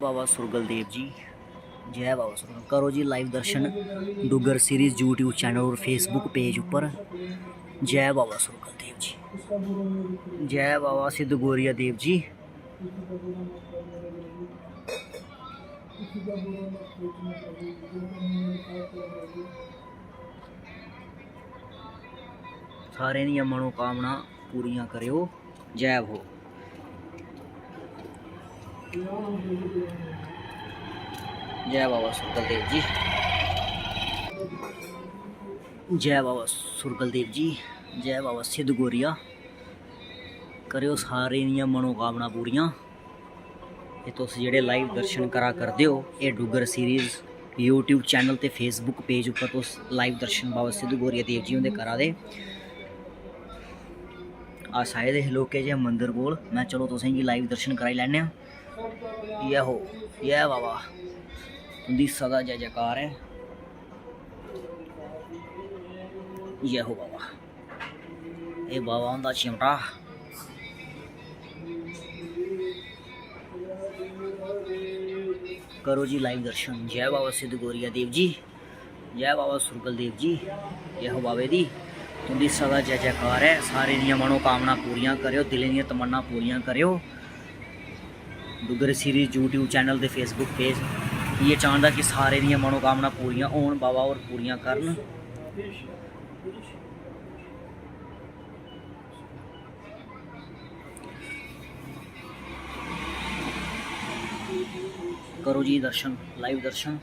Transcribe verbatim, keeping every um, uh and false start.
बाबा सुरगल देव जी, जय बाबा सुरगल। करो जी live दर्शन Duggar series YouTube channel और Facebook page उप्पर। जय बाबा सुरगल देव जी, जय बाबा सिद्ध गोरिया देव जी। सारें दियां मनोकामना पूरियां करेओ। जय हो। जय बाबा सुरगल देव जी, जय बाबा सुरगल देव जी, जय बाबा सिद्ध गोरिया। करेओ सारें दियां मनोकामना पूरियां। एह् तुस जेह्ड़े live दर्शन करा करदे ओ, एह् डुग्गर सीरीज YouTube चैनल ते Facebook पेज उप्पर तुस live दर्शन बाबा सिद्ध गोरिया देव जी हुंदे करा दे। अस आए दे हे लोकें जे मंदर कोल, में चलो तुसेंगी live दर्शन कराई लैन्ने आं। जय हो, जय बाबा, तुं'दी सदा जय जयकार ऐ। जय हो बाबा। एह् बाबा हुंदा चिमटा। करो जी live दर्शन। जय बाबा सिद्ध गोरिया देव जी, जय बाबा सुरगल देव जी। जय हो बाबे दी, तुं'दी सदा जय जयकार ऐ। सारें दियां मनोकामना पूरियां करेओ, दिलें दियां तमन्ना पूरियां करेओ। डुग्गर सीरीज YouTube चैनल ते Facebook पेज इ'यै चांह्दा कि सारें दियां मनोकामना पूरियां होन, बाबा होर पूरियां करन। करो जी दर्शन, live दर्शन।